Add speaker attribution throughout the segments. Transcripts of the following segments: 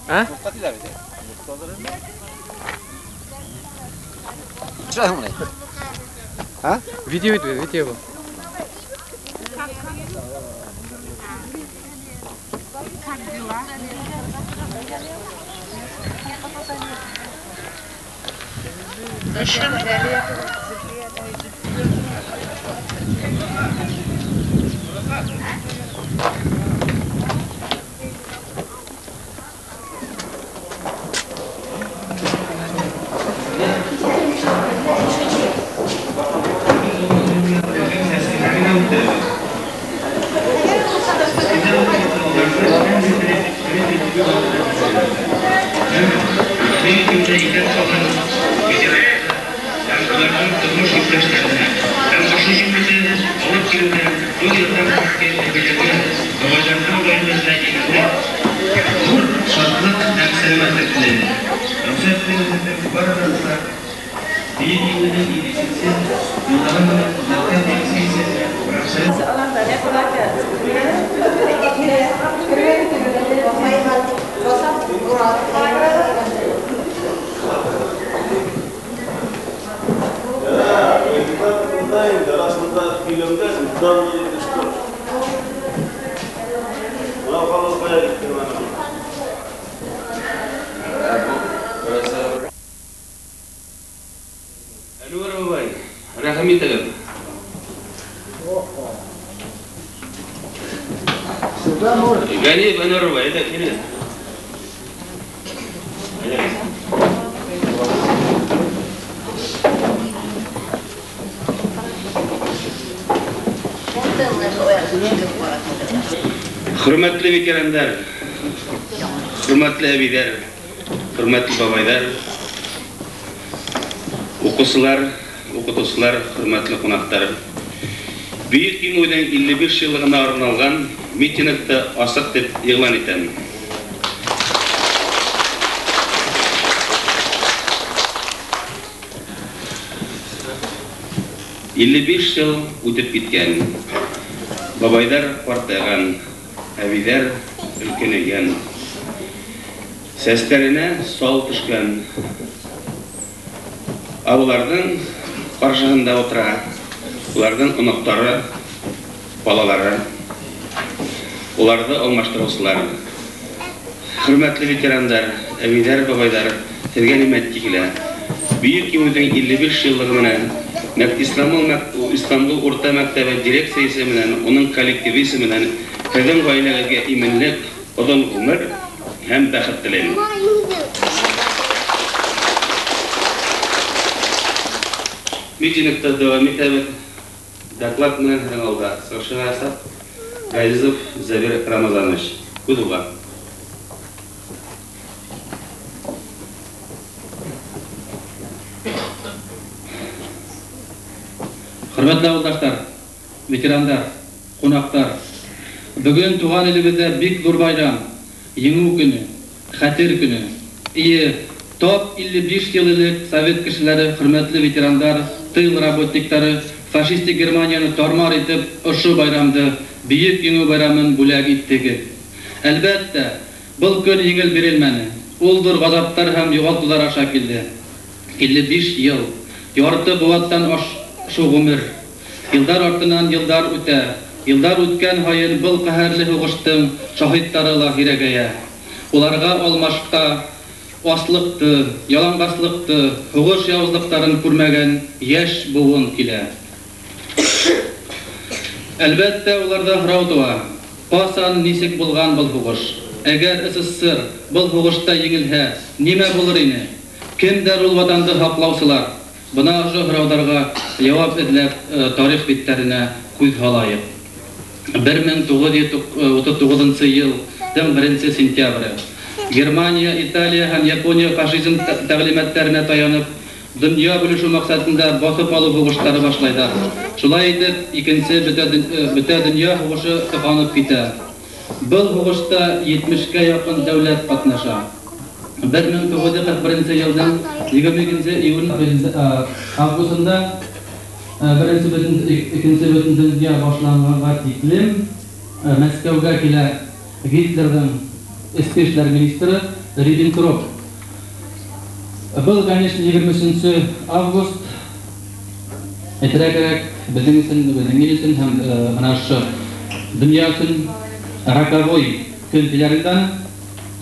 Speaker 1: А?
Speaker 2: А?
Speaker 1: Видео, видео.
Speaker 3: Как дела?
Speaker 4: Хөрмәтле ветерандар, хөрмәтле әбиләр, хөрмәтле бабайлар, уҡыусылар, уҡытыусылар, хөрмәтле ҡунаҡтар. Бөйөк Еңеүҙең 55 йыллығына арналған митингты асыҡ тип иғлан итәм. 55 йыл үтеп киткән. Бабайҙар ҡартайған, әбейҙәр өлкәнәйгән, сәстәренә сал төшкән. Ә уларҙың ҡаршыһында ултыра уларҙың оноҡтары, балалары, уларҙы алмаштырыусылар. Хөрмәтле ветерандар, әбейҙәр, бабайҙар, һеҙгә нимә килә? Бөйөк Еңеүҙең 55 йыллығы менән Истанбул урта мәктәбе дирекцияһы менән, уның коллективы менән һеҙҙең ғаиләгеҙгә именлек, оҙон ғүмер һәм бәхет теләйем. Митингты дауам итәбеҙ. Доклад менән һеҙҙең алда сығыш яһап Ғәзизов Зәбир Рамазанович. Һүҙ уға.
Speaker 5: Хөрмәтле ауылдаштар, ветерандар, ҡунаҡтар, бөгөн туған илебеҙҙә бик ҙур байрам, Еңеү көнө, Хәтер көнө. Эйе, топ 55 йыл элек совет кешеләре, хөрмәтле ветерандар, тыл работниктары фашистик Германияны тармар итеп, ошо байрамды, Бөйөк Еңеү байрамын бүләк иттегеҙ. Әлбәттә, был көн еңел бирелмәне. Ул ҙур ғазаптар һәм юғалтыуҙар аша килде. 55 йыл, ярты быуаттан ашыу ғүмер. Йылдар артынан йылдар үтә. Йылдар үткән һайын был ҡәһәрле һуғыштың шаһиттары ла һирәгәйә. Уларға алмашҡа аслыҡты, яланғаслыҡты, һуғыш яуызлыҡтарын күрмәгән йәш быуын килә. Әлбәттә, уларҙа һорау тыуа: ҡасан, нисек булған был һуғыш? Әгәр СССР был һуғышта еңелһә, нимә булыр ине? Кемдәр ул ватанды һаҡлаусылар? Бына ошо һорауҙарға яуап эҙләп тарих биттәренә күҙ һалайыҡ. 1939 йылдың 1 сентябре. Германия, Италия һәм Япония фашизм тәғлимәттәренә таянып, донъя бүлешеү маҡсатында баҫып алыу һуғыштары башлайҙар. Шулай итеп, икенсе бөтә донъя һуғышы тыҡанып китә. Был һуғышта 70-кә яҡын дәүләт ҡатнаша. 1941 йылдың 22 июнь августында икенсе бөтен донъя башланғанға тиклем Мәскәүгә килә Гитлерҙың эске эштәр министры Риббентроп. Был, конечно, 23 август. Әйтергә кәрәк, беҙҙең өсөн, беҙҙең ил өсөн һәм бына ошо донъя өсөн роковой көн тиләр инде.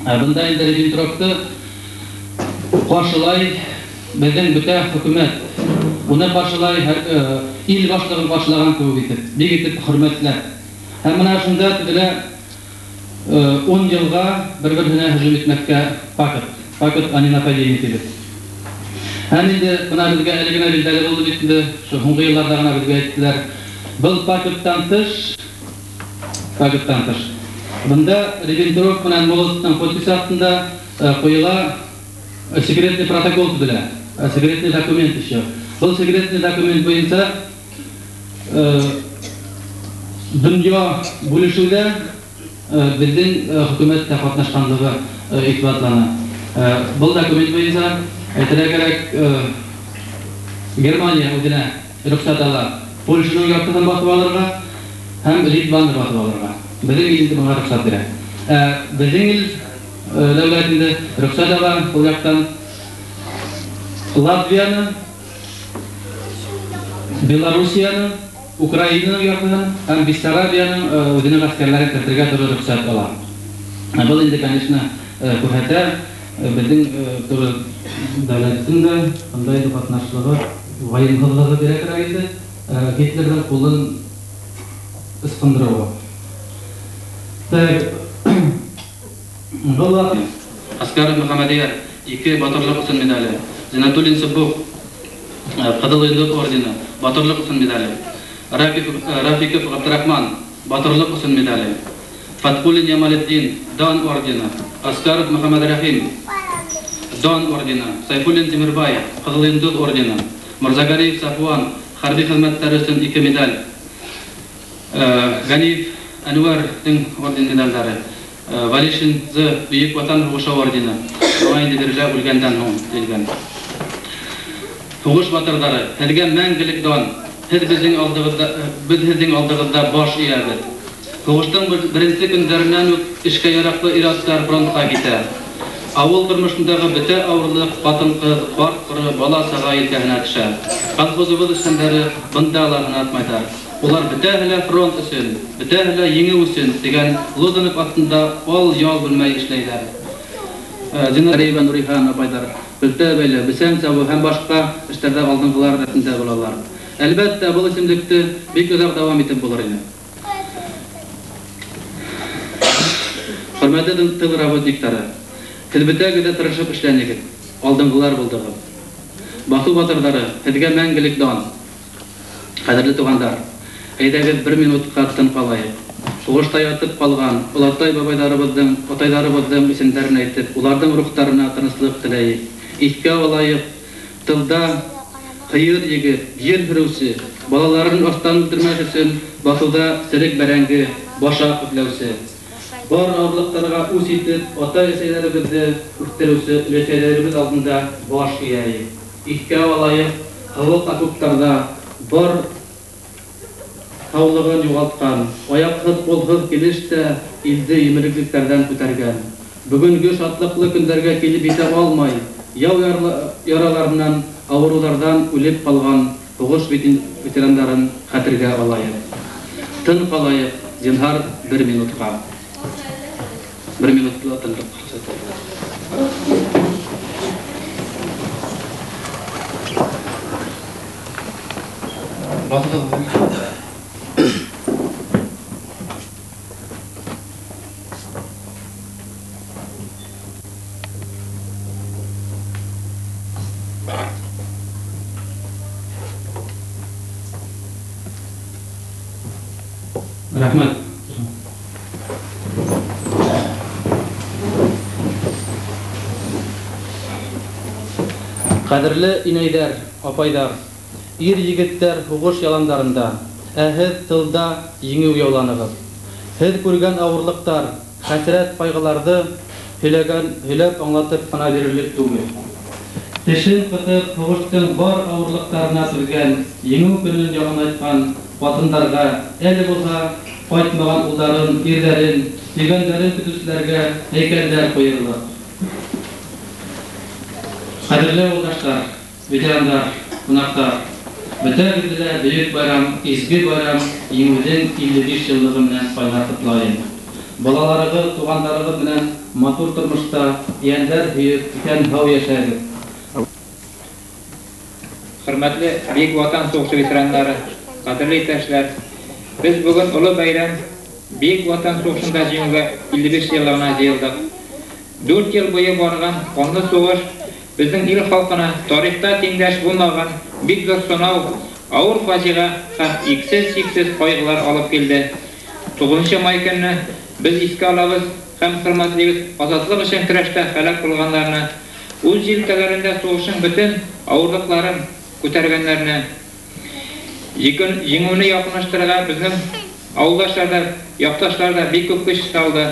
Speaker 5: Бында инде Риббентропты ҡаршылай беҙҙең бөтә хөкүмәт. Уны ҡаршылай ил башлығын ҡаршылаған кеүек итеп, бик итеп хөрмәтләп. Һәм бына шунда төҙөлә 10 йылға бер-береһенә һөжүм итмәҫкә пакт. Пакт о ненападении тибеҙ. Һәм инде бына беҙгә әле генә билдәле булды бит инде, ошо һуңғы йылларҙа ғына беҙгә әйттеләр. Был пакттан тыш, бында Риббентроп менән Молотовтың подписи аҫтында ҡуйыла секретный протокол төҙөлә, секретный документ еще. Был секретный документ буйынса донъя бүлешеүҙә беҙҙең хөкүмәттә ҡатнашҡанлығы иҫбатлана. Был документ буйынса әйтергә кәрәк, Германия үҙенә рөхсәт ала Польшаның яртыһын баҫып алырға һәм Литваны баҫып алырға. Беҙҙең ил инде быға рөхсәт бирә. Беҙҙең ил дәүләт инде рөхсәт ала был яҡтан Латвияны, Белоруссияны, Украинаның яртыһын һәм Бессарабияның үҙенең ғәскәрләрен кертергә туры рөхсәт ала. Был инде, конечно, күрһәтә беҙҙең туры дәүләттең дә бындай инде ҡатнашлығы, вайымһыҙлығы бирә кәрәк инде Гитлерҙың ҡулын ысҡындырыуы. Был ваҡыт Аскаров Мөхәммәдиәр 2 батырлыҡ өсөн медале, Зинатуллин Суббух Ҡыҙыл Йондоҙ ордены, батырлыҡ өсөн медале, Рафиков Ғабдрахман батырлыҡ өсөн медале, Фатҡуллин Ямалетдин Дан ордены, Аскаров Мөхәммәдрәхим Дан ордены, Сайфуллин Тимербай Ҡыҙыл Йондоҙ ордены, Мырзагариев Сафуан хәрби хеҙмәттәре өсөн 2 медаль, Ганиев Әнүәрҙең орден медалдары, Валишин З Бөйөк Ватан һуғышы ордены, шуға инде бирелә үлгәндән һуң бирелгән. Һуғыш батырҙары, һеҙгә мәңгелек дан, һеҙ беҙҙең алдығыҙҙа, беҙ һеҙҙең алдығыҙҙа баш эйәбеҙ. Һуғыштың беренсе көндәренән үк эшкә яраҡлы ир-аттар фронтҡа китә. Ауыл тормошондағы бөтә ауырлыҡ ҡатын-ҡыҙ, ҡарт-ҡоро, бала-саға елкәһенә төшә. Колхозыбыҙ эшсәндәре бында ла һынатмайҙар. Улар бөтәһе лә фронт өсөн, бөтәһе лә еңеү өсөн тигән лозунг аҫтында ал-ял белмәй эшләйҙәр. Зинареева Нурихан апайҙар көлтә бәйләү, бесән сабыу һәм башҡа эштәрҙә алдынғылар рәтендә булалар. Әлбәттә, был исемлекте бик оҙаҡ дауам итеп булыр ине. Хөрмәтле тыл работниктары, һеҙ бөтәгеҙ ҙә тырышып эшләнегеҙ, алдынғылар булдығыҙ. Баҫыу батырҙары, һеҙгә мәңгелек дан. Ҡәҙерле туғандар, әйҙәгеҙ бер минутҡа тын ҡалайыҡ. Һуғышта ятып ҡалған олатай бабайҙарыбыҙҙың, атайҙарыбыҙҙың исемдәрен әйтеп, уларҙың рухтарына тыныслыҡ теләйек. Иҫкә алайыҡ, тылда һыйыр егет, ер һөрөүсе, балаларын аҫтан үлтермәҫ өсөн баҫыуҙа серек бәрәңге, башаҡ эҙләүсе. Бар ауырлыҡтарға үс итеп, атай-әсәйҙәребеҙҙе үҫтереүсе өләсәйҙәребеҙ алдында баш эйәйек. Иҫкә алайыҡ, һыуыҡ окоптарҙа бар һаулығын юғалтҡан, аяҡһыҙ, ҡулһыҙ килеш тә илде емереклектәрҙән күтәргән. Бөгөнгө шатлыҡлы көндәргә килеп етә алмай, яу яраларынан, ауырыуҙарҙан үлеп ҡалған һуғыш ветерандарын хәтергә алайыҡ. Тын ҡалайыҡ, зинһар, бер минутҡа. Бер минутлы тынлыҡ. Рәхмәт. Ҡәҙерле инәйҙәр, апайҙар, ир егеттәр һуғыш яландарында, ә һеҙ тылда еңеү яуланығыҙ. Һеҙ күргән ауырлыҡтар, хәсрәт ҡайғыларҙы һөйләп аңлатып ҡына бирерлек түгел. Тешен ҡыҫып һуғыштың бар ауырлыҡтарына түҙгән, еңеү көнөн яҡынайтҡан ҡатындарға, әле булһа ҡайтмаған улдарын, ирҙәрен, һөйгәндәрен көтөүселәргә һәйкәлдәр ҡуйырлыҡ. Ҡәҙерле юлдаштар, ветерандар, ҡунаҡтар, бөтәгеҙҙе лә бөйөк байрам, изге байрам, Еңеүҙең 55 йыллығы менән ҡайнар ҡотлайым. Балаларығыҙ, туғандарығыҙ менән матур тормошта йәндәр һөйөп, иҫән-һау йәшәгеҙ.
Speaker 1: Хөрмәтле Бөйөк Ватан һуғышы ветераннары, ҡәҙерле иптәшләр, беҙ бөгөн оло бәйрәм Бөйөк Ватан һуғышында еңеүгә 55 йыллығына йыйылдыҡ. 4 йыл буйы барған ҡанлы һуғыш беҙҙең ил халҡына тарихта тиңдәш булмаған бик ҙур сынау, ауыр фажиға һәм иксеҙ-сикһеҙ ҡайғылар алып килде. 9 май көнө беҙ иҫкә алабыҙ һәм хөрмәтлибеҙ азатлыҡ өсөн көрәштә һәләк булғандарны, үҙ елкәләрендә һуғыштың бөтөн ауырлыҡтарын күтәргәндәрне, еңеүне яҡынлаштырырға беҙҙең ауылдаштар ҙа, яҡташтар ҙа бик күп көс һалды.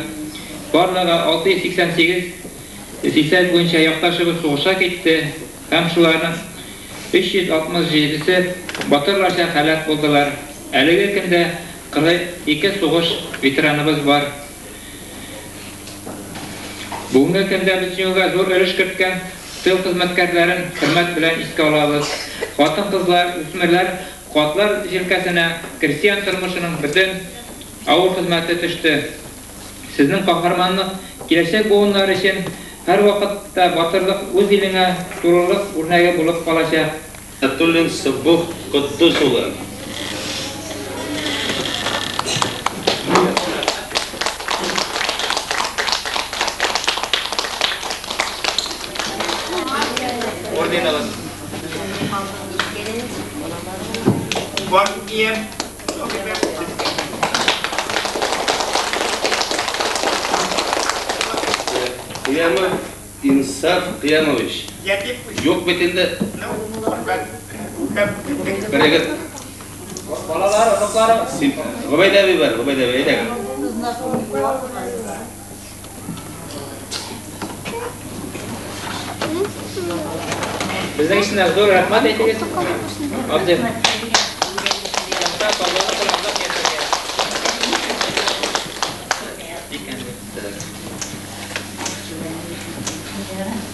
Speaker 1: Барлығы 688 исәп буйынса яҡташыбыҙ һуғышҡа китте һәм шуларҙың 367-һе батырларса һәләк булдылар. Әлеге көндә 42 һуғыш ветераныбыҙ бар. Бөгөнгө көндә беҙ еңеүгә ҙур өлөш керткән тыл хеҙмәткәрҙәрен хөрмәт белән иҫкә алабыҙ. Ҡатын-ҡыҙлар, үҫмерләр, ҡартлар елкәһенә крестьян тормошоноң бөтөн ауыр хеҙмәте төштө. Һеҙҙең ҡаһарманлыҡ киләсәк быуындар өсөн һәр ваҡытта батырлыҡ, үҙ илеңә турылыҡ үрнәге булып ҡаласаҡ.
Speaker 4: Атуллин Сабух Ҡотдос улы.
Speaker 1: Орден
Speaker 4: Ҡиямов Инсаф Ҡиямович. Юҡ бит инде. Берегеҙ.
Speaker 1: Балалар, оноҡлары.
Speaker 4: Ғөбәйҙә әбей бар, Ғөбәйҙә әбей, әйҙәгеҙ.
Speaker 1: Беҙҙең өсөн ҙур рәхмәт әйтегеҙ. Абзый.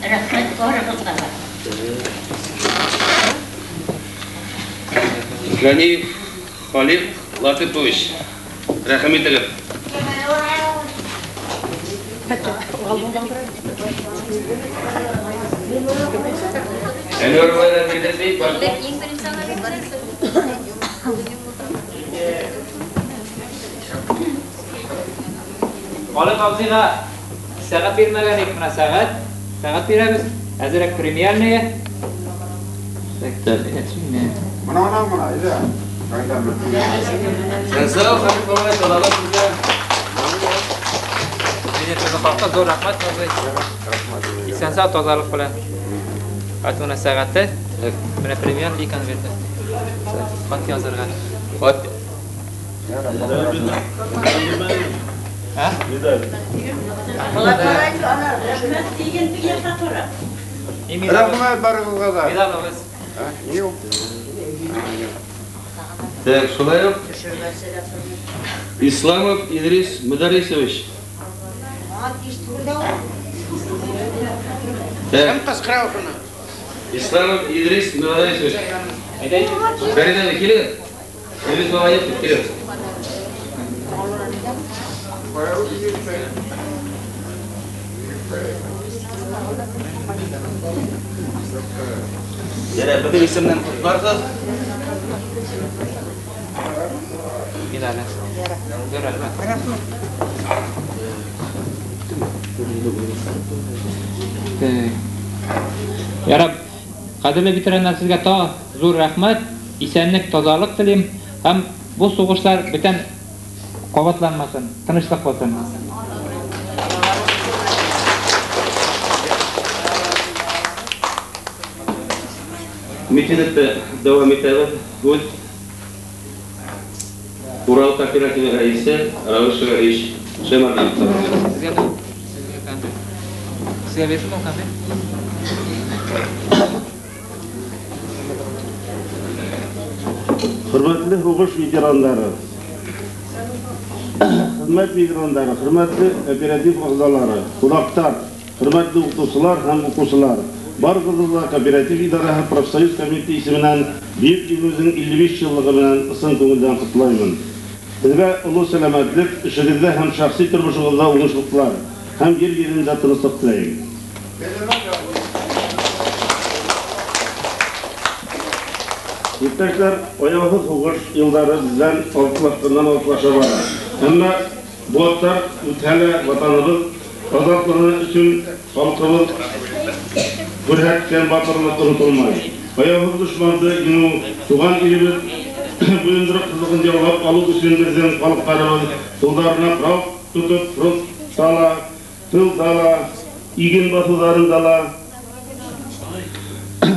Speaker 3: Рәхмәт барығыҙға.
Speaker 4: Ғәниев Халиҡ Латипович. Рәхим итегеҙ. Әнүәр бабайҙан
Speaker 1: Халиҡ абзыйға сәғәт бирмәгән идек, бына сәғәт. Сәғәт бирәбеҙ. Әҙерәк премиальные.
Speaker 2: Бына, бына, бына, әйҙә.
Speaker 4: Сәнсәү Халиҡ бабай, талабы һеҙгә.
Speaker 1: Халҡа ҙур рәхмәт, абзый. Иҫән-һау таҙалыҡ белән. Әт бына сәғәте. Бына премиальный конверты. Хат язырға.
Speaker 4: Хат.
Speaker 1: Ә?
Speaker 2: Рәхмәт барығыҙға ла.
Speaker 1: Медалыбыҙ.
Speaker 2: Юҡ.
Speaker 4: Так, шулай уҡ Исламов Идрис Мөдәррисович. Так. Исламов Идрис Мөдәррисович. Фәридә, килегеҙ. Идрис бабай, килегеҙ. Ярай, беҙҙең исемдән ҡотларһығыҙ.
Speaker 1: Медале. Ҙур рәхмәт. Ярап, ҡәҙерле ветерандар, һеҙгә тағы ҙур рәхмәт, иҫәнлек, таҙалыҡ теләйем һәм был һуғыштар бүтән ҡабатланмаһын, тыныслыҡ булһын.
Speaker 4: Митингты дауам итәбеҙ. Һүҙ Урал кооперативы рәйесе Рауил Шәвәлиевич Шәмәрҙәнов.
Speaker 1: Һеҙгә бирҙем конфет.
Speaker 6: Хөрмәтле һуғыш ветерандары, хеҙмәт ветерандары, хөрмәтле оператив ағзалары, ҡунаҡтар, хөрмәтле уҡытыусылар һәм уҡыусылар. Барығыҙҙы ла кооператив идараһы профсоюз комитеты исеменән Бөйөк Еңеүҙең 55 йыллығы менән ысын күңелдән ҡотлаймын. Һеҙгә оло сәләмәтлек, эшегеҙҙә һәм шәхси тормошоғоҙҙа уңышлыҡлар һәм ер йөҙөндә тыныслыҡ теләйем. Иптәштәр, аяуһыҙ һуғыш йылдары беҙҙән алыҫлашҡандан алыҫлаша бара. Әммә быуаттар үтһә лә ватаныбыҙ азатлығы өсөн халҡыбыҙ күрһәткән батырлыҡ онотолмай. Аяуһыҙ дошманды еңеү, туған илебеҙ бойондороҡһоҙлоғон яулап алыу өсөн беҙҙең халыҡтарыбыҙ ҡулдарына ҡорал тотоп фронтта ла, тылда ла, иген баҫыуҙарында ла,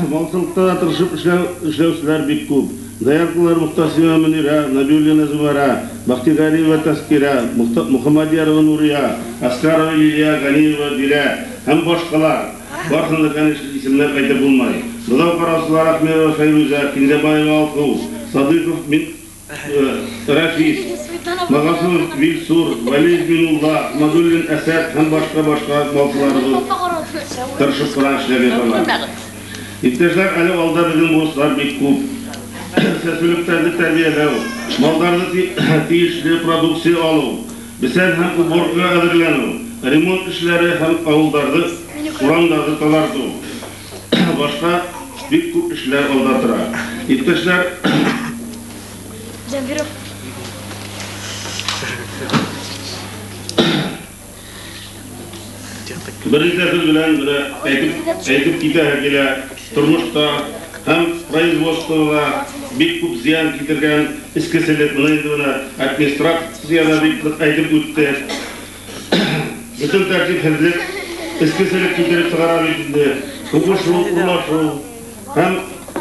Speaker 6: малсылыҡта ла тырышып эшләүселәр бик күп. Дояркалар Мухтасима Мөнирә, Набиуллина Зөмәрә, Бахтигариева Таскирә, Мөхәммәдиярова Нурия, Аскарова Лилия, Ганиева Дилә һәм башҡалар. Барыһын да, конечно, исемләп әйтеп булмай. Быҙау ҡараусылар Ахмерова Фәйрүзә, Киндәбаева Алһыу, Садыҡов Рафис, Мағасымов Вилсур, Вәлиев Минулла, Ахмадуллин Әсәт һәм башҡа-башҡа малсыларыбыҙ тырышып ҡына эшләп яталар. Иптәшләр, әле алда беҙҙең бурыстар бик күп. Сәсүлектәрҙе тәрбиәләү, малдарҙы тейешле продукция алыу, бесән һәм уборкаға әҙерләнеү, ремонт эшләре һәм ауылдарҙы, урамдарҙы таҙартыу. Башҡа бик күп эшләр алда тора. Иптәшләр, бер нисә һүҙ белән әйтеп китәһе килә. Тормошта һәм производствола бик күп зыян килтергән эскеселек, бына инде бына администрацияла бик ныҡ әйтеп үтте. Бөтөн тәртипһеҙлек эскеселек килтереп сығара бит инде. Һуғышыу, урлашыу һәм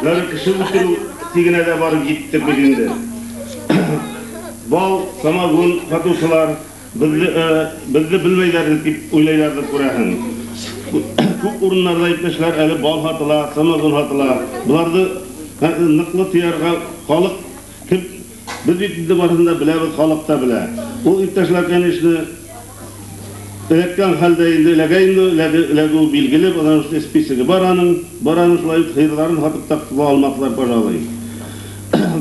Speaker 6: даже кеше үтереү сигенә лә барып еттек бит инде. Бал, самогон һатыусылар беҙҙе белмәйҙәр тип уйлайҙарҙыр, күрәһең. Күп урыннарҙа, иптәшләр, әле бал һатыла, самогон һатыла. Быларҙы ныҡлы тыярға халыҡ кем, беҙ бит инде барыһын да беләбеҙ, халыҡ та белә. Ул иптәшләр, конечно, эләккән хәлдә инде эләгә инде, эләгеү билгеле, потому что списогы бар аның, бар аның шулай һыйырҙарын һатып та ҡотола алмаҫлар, пожалуй.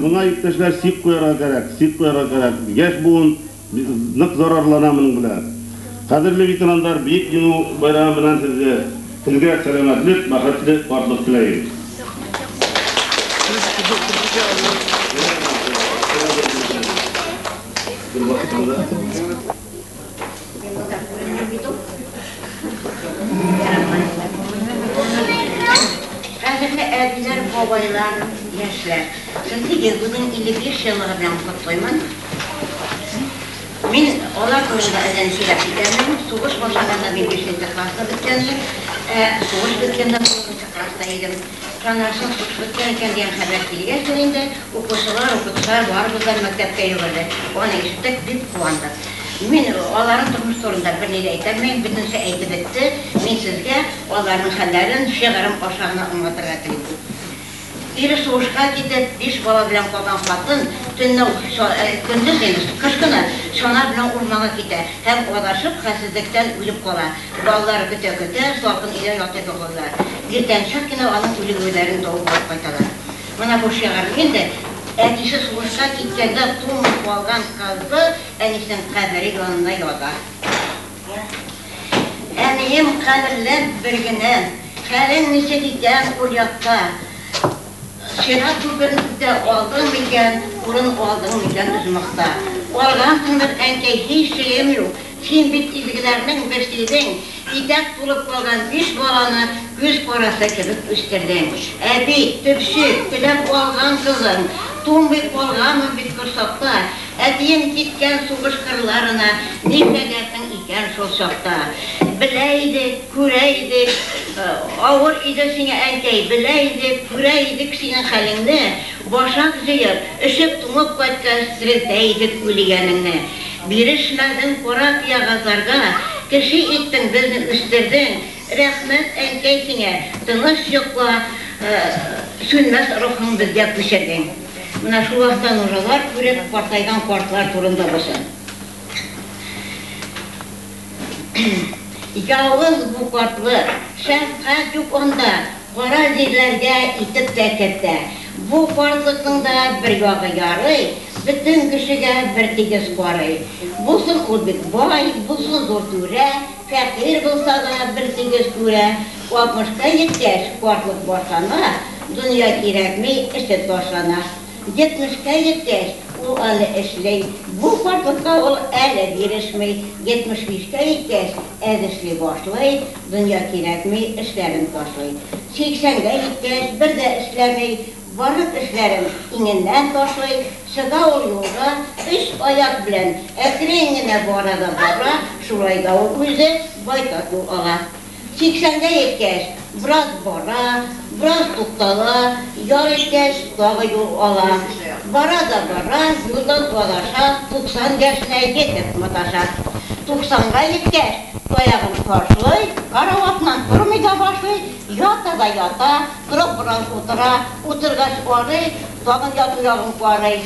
Speaker 6: Бына, иптәшләр, сик ҡуярға кәрәк, сик ҡуярға кәрәк. Йәш быуын ныҡ зарарлана бының белән. Ҡәҙерле ветерандар, Бөйөк Еңеү байрамы менән һеҙҙе, һеҙгә сәләмәтлек, бәхетле ҡартлыҡ теләйем.
Speaker 7: Ҡәҙерле әбиләр, бабайлар, йәшләр, һеҙҙе Еңеүҙең 55 йыллығы менән ҡотлаймын. Мин алар турында әҙән һөйләп китәмен. Һуғыш башланғанда мин 5 класста бөткәнмен. Һуғыш бөткәндә 9 класста идем. Шунан һуң һуғыш бөткән икән тигән хәбәр килгәс инде уҡыусылар, уҡытыусылар барыбыҙ ҙа мәктәпкә йүгерҙе. Уны ишеттек, бик ҡыуандыҡ. Мин аларҙың тормош турында бер ни ҙә әйтә алмайым, бөтөнсә әйтеп бөттө. Мин һеҙгә аларҙың хәлдәрен шиғырым аша ғына аңлатырға теләйем. Ире һуғышҡа китеп, 5 бала белән ҡалған ҡатын төнлә, көндөҙ инде, ҡыш көнө сана белән урманға китә һәм аҙашып хәлсезлектән үлеп ҡала. Балалары көтә-көтә салҡын өйҙә ятып йоҡлайҙар. Иртәнсәк кенә аның үлеүҙәрен табып алып ҡайталар. Бына был шиғыр инде әтиһе һуғышҡа киткәндә тумып ҡалған ҡыҙҙы әнисенең ҡәбере янына ята. Әнием ҡәберләп бер генә, хәлең нисек икән ул яҡта? Сират күперен үтә алдың микән, урын алдың микән оҗмахта? Алғанһыңдыр, әнкәй, һис шигем юҡ. Һин бит изгеләрҙең берсеһең, итәк тулып ҡалған 5 баланы күҙ ҡарасы кебек үҫтерҙең. Әбей, төпсөк, теләп алған ҡыҙың, тумбый ҡалғанмын бит ҡорсаҡта. Әтием киткән һуғыш ҡырларына, нишләгәнһең икән шул саҡта? Белә идек, күрә идек, ауыр иде һиңә, әнкәй, белә идек, күрә идек һинең хәлеңде. Башаҡ йыйып, өшөп туңып ҡайтҡас, терелтә идек үлгәнеңде. Бирешмәнең ҡара ҡыяғаҙҙарға, кеше иттең, беҙҙе үҫтерҙең. Рәхмәт, әнкәй, һиңә, тыныс йоҡла, сүнмәҫ рухың беҙгә күсерҙең. Бына шул ваҡытта нужалар күреп ҡартайған ҡартлар турында булсын. Яуыз бу ҡартлыҡ, шәфҡәт юҡ унда, Кара җирләргә итеп тә кертә. Бу картлыкның да бер ягы ярый, бөтен кешегә бер тигез карый. Булсын ул бик бай, булсын зур түрә, фәкыйрь булса да бер тигез күрә. 60-ка җиткәч, картлык башлана, дөнья кирәкми, эше ташлана. 70-кә җиткәч, ул әле эшли. Бу картлыкка ул әле бирешми. 75-кә җиткәч, әз эшли башлый, дөнья кирәкми, эшләрен ташлый. 80-гә җиткәч, бер дә эшләми, барлык эшләрен иңеннән ташлый, чыга ул юлга өч аяк белән әкрен генә бара да бара, шулай да ул үзе байтак юл ала. 80-гә җиткәч, бераз бара, бераз туктала, ял иткәч, тагы юл ала. Бара да бара, юлдан адаша, 90 яшенә җитеп маташа. 90-га җиткәч, таягын ташлый, караватыннан тормый да башлый, ята да ята, торып бераз утыра, утыргач арый, тагын яту ягын карый.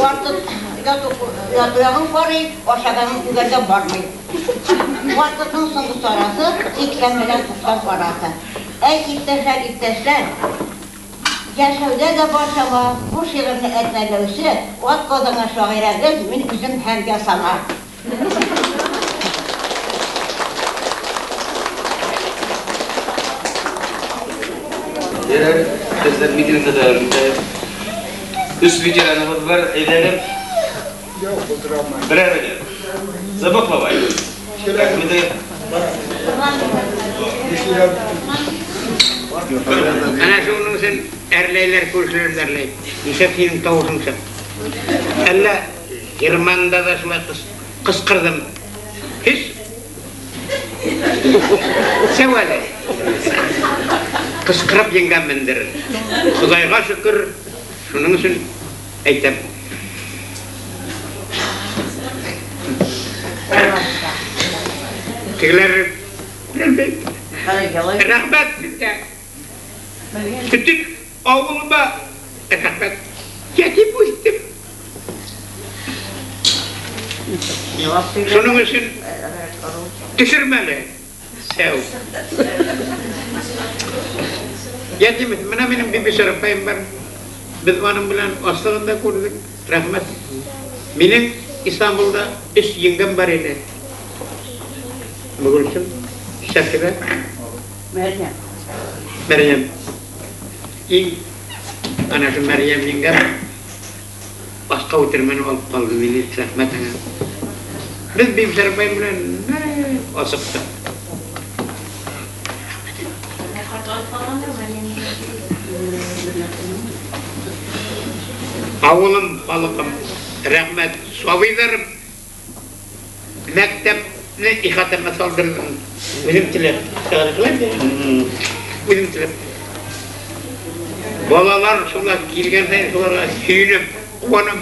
Speaker 7: Артык яту ягын карый, ашаганын түгәргә бармый. Картлыкның соңгы чарасы 80 белән 90 арасы. Әй, иптәшләр, иптәшләр, яшәүдә дә бар чама, бу шигырьне әтмәлләүче ат казанган шагыйрәбез мин үзем һәм ясама.
Speaker 4: Ярар, бездә митингда дәвам итә. Өч ветераныбыз бар, әйдәгез.
Speaker 2: Юк, булдыра алмыйм.
Speaker 4: Берәр әле. Забык бабай. Рәхмәт.
Speaker 1: Әнә шуның өчен әрләйләр, күршеләр әрләй. Нишләп синең тавышың чык? Әллә Германда да шулай кычкырдым. Һич. Сәвәле. Кычкырып җиңгәнмендер. Худайга шөкер, шуның өчен әйтәм. Тегеләр рәхмәт сезгә. Бөтен авылыма рәхмәт. Ятим үстем. Шуның өчен төшермәле. Сәү. Ятим, менә минем Бибисара апаем бар. Без аның белән аслыгын да күрдек. Рәхмәт. Минем Истанбулда өч еңгәм бар иде. Гөлсем, Шәфирә,
Speaker 7: Мәрьям.
Speaker 1: Мәрьям. Иң ана шу Мәрьям еңгәм башка үтермәне алып калды мине, рәхмәт аңа. Без Бибисара апаем белән асыктык. Авылым, халкым, рәхмәт. Сабыйларым мәктәпне ихатама салдырдым. Үзем теләп. Үзем теләп. Балалар шулар килгән саен шуларга сөенеп, куанып,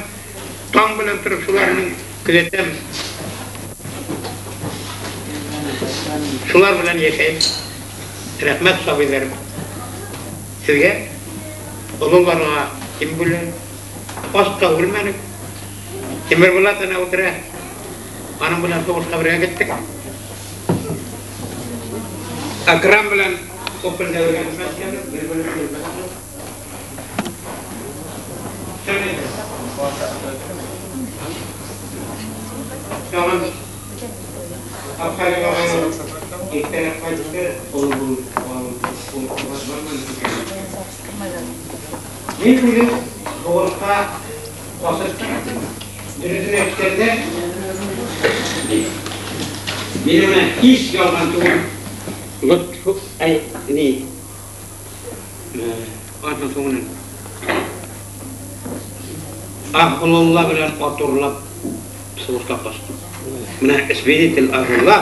Speaker 1: таң белән торып шуларның күзәтәм. Шулар белән яшәйм. Рәхмәт сабыйларым. Сезгә, олыларга ким бүлә, аска үлмәдек. Тимербулат ана утыра. Аның белән сугышка бергә киттек. Акрам белән Опелдә бергә киттек. Тагын Иртәрәк кайтты, ул бу ул Мин үзем сугышка басып дөресен әйткәндә, минем һич ялган түгел. Лотфу, ай, ни, атын соңыннан. Ахулулла белән атурлап сугышка качтым. Менә свидетель Ахулла,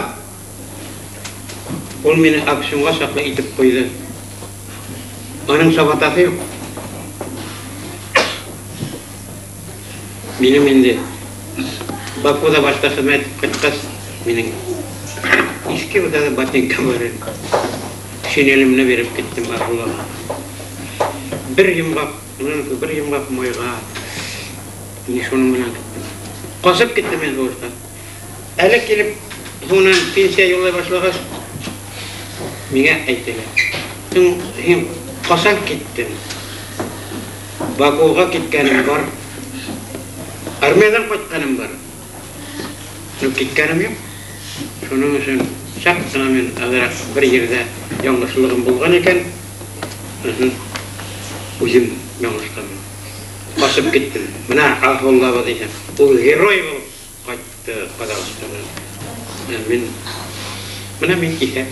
Speaker 1: ул мине акшымга чаклы итеп куйды. Аның сабатасы юк. Минем инде Бакуда башта хезмәт кайткач, минем иске бер ботинкам бар иде. Шинелемне биреп киттем Ахуллага. Бер йомгак, бер йомгак майга ни шуның белән киттем. Касып киттем мин сугышка. Әле килеп, шуннан пенсия юллый башлагач, миңа әйттеләр. Син
Speaker 8: Ҡасан киттем? Бакуға киткәнем бар. Армиядан ҡайтҡаным бар. Ну, киткәнем юҡ. Шуның өсөн саҡ ҡына мин аҙыраҡ бер ерҙә яңылышлығым булған икән. Үҙем яңылышҡанмын. Ҡасып киттем. Бына Ахуллабыҙ икән. Ул герой булып ҡайтты Ҡаҙағстандан. Мин бына мин китәм.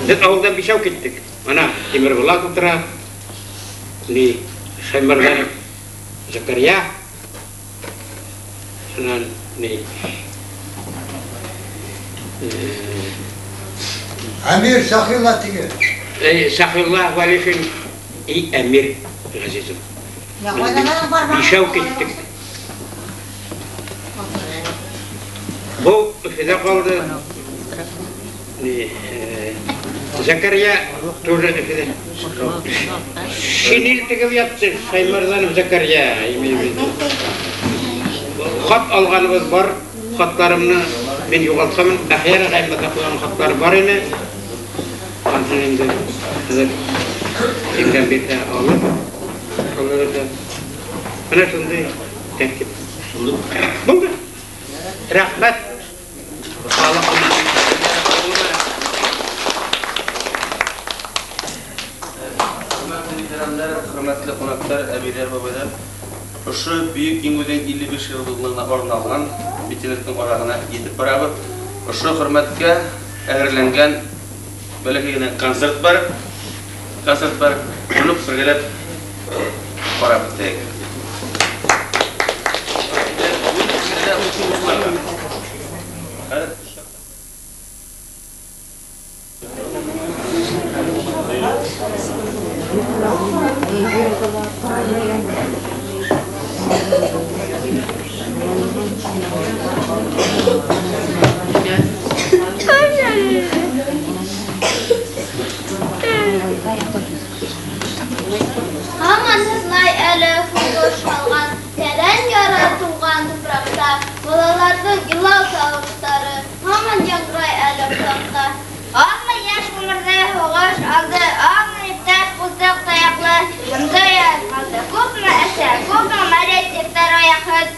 Speaker 8: Беҙ ауылдан бишәү киттек. Бына Тимербулат ултыра, ни Шаймарданов Закария, шунан ни
Speaker 2: Әмир Сахилла тиге.
Speaker 8: Сахилла Валишин и Әмир Ғәзизов. Бишәү киттек. Был Өфөҙә ҡалды. Закария тоже Өфөҙә. Шинель тегеп ятты Шаймарданов Закария. Хат алғаныбыҙ бар. Хаттарымны мин юғалтҡанмын. Әхйәр ағайымда ҡуйған хаттар бар ине. Анһын инде хәҙер иңдән бирҙе алып, алып. Бына шундай тәртип. Булды. Рәхмәт.
Speaker 4: Хөрмәтле ветерандар, хөрмәтле ҡунаҡтар, әбейҙәр, бабайҙар. Ошо Бөйөк Еңеүҙең 55 йыллығына арналған митингтың аҙағына етеп барабыҙ. Ошо хөрмәткә әҙерләнгән бәләкәй генә концерт бар. Концерт бар. Шуны бергәләп ҡарап үтәйек.
Speaker 9: Һаман һыҙлай әле һуғыш һалған, тәрән яра тыуған тупраҡта, балаларҙың илау тауыштары һаман яңғырай әле ҡолаҡта. Аҙмы йәш ғүмерҙе һуғыш алды, аҙмы иптәш ҡултыҡ таяҡлы, бында ҡалды күпме әсә, күпме мәрет ирҙәр аяҡһыҙ.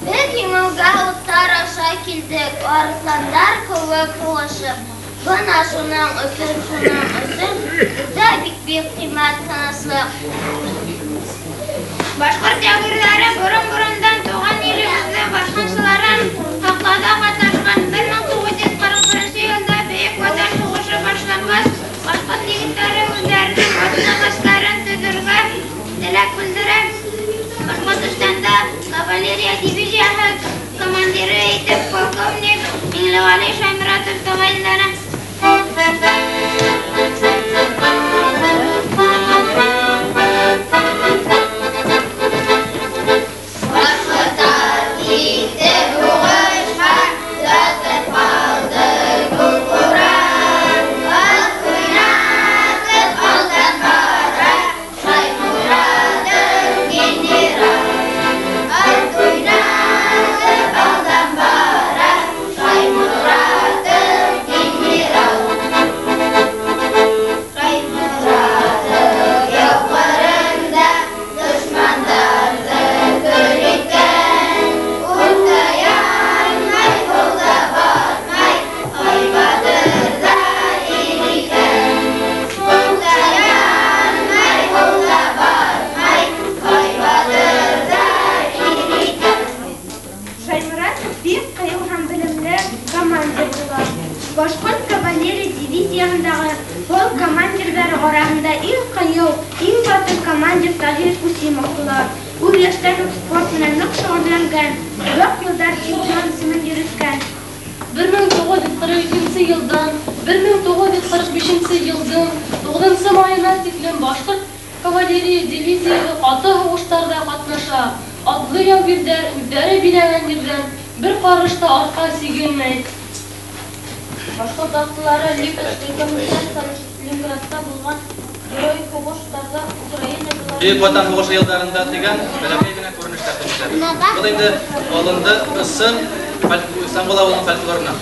Speaker 9: Беҙ еңеүгә уттар аша килдек, арыҫландар кеүек һуғышып. Бына шуның өсөн, шуның өсөн беҙҙә бик-бик ҡиммәт тыныслыҡ.
Speaker 10: Башҡорт яугирҙәре борон-борондан тыуған илебеҙҙе башҡынсыларын һаҡлауҙа ҡатнашҡан. 1941 йылда Бөйөк Ватан һуғышы башланғас, башҡорт егеттәре үҙҙәренең атна-ҡастарын төҙөргә теләк белдерә. Башҡортостанда кавалерия дивизияһы командиры итеп полковник Миңлеғәли Шайморатов тәғәйенләнә.
Speaker 9: Башҡорттар китте һуғышҡа, ятып ҡалды күк уран. Ат уйнатып алдан бара Шайморатов генерал. Ат уйнатып алдан бара Шайморатов генерал. Шайморатов яу ҡырында дошмандарҙы көл иткән. Утта янмай, һыуҙа батмай, ай батыр ҙа ир икән. Утта янмай, һыуҙа батмай, ай батыр ҙа ир икән.
Speaker 10: Шайморатов бик ҡыйыу һәм белемле командир була. Башҡорт кавалерия дивизияһындағы полк командирҙары араһында иң ҡыйыу, иң батыр командир Таһир Кусимов була. Ул йәштән үк спорт менән ныҡ шөғөлләнгән, оҙаҡ йылдар чемпион исемен йөрөткән.
Speaker 11: 1942 йылдан 1945 йылдың 9 майына тиклем башҡорт кавалерия дивизияһы ҡаты һуғыштарҙа ҡатнаша. Атлы яугирҙәр үҙҙәре биләгән ерҙән бер ҡарыш та артҡа сигенмәй.
Speaker 9: Башҡорт атлылары Ленинградта булған героик һуғыштарҙа Украина
Speaker 5: Бөйөк Ватан һуғышы йылдарында тигән бәләкәй генә күренеш тәҡдим итәбеҙ. Был инде алынды ысын Истанбул ауылының фольклорынан.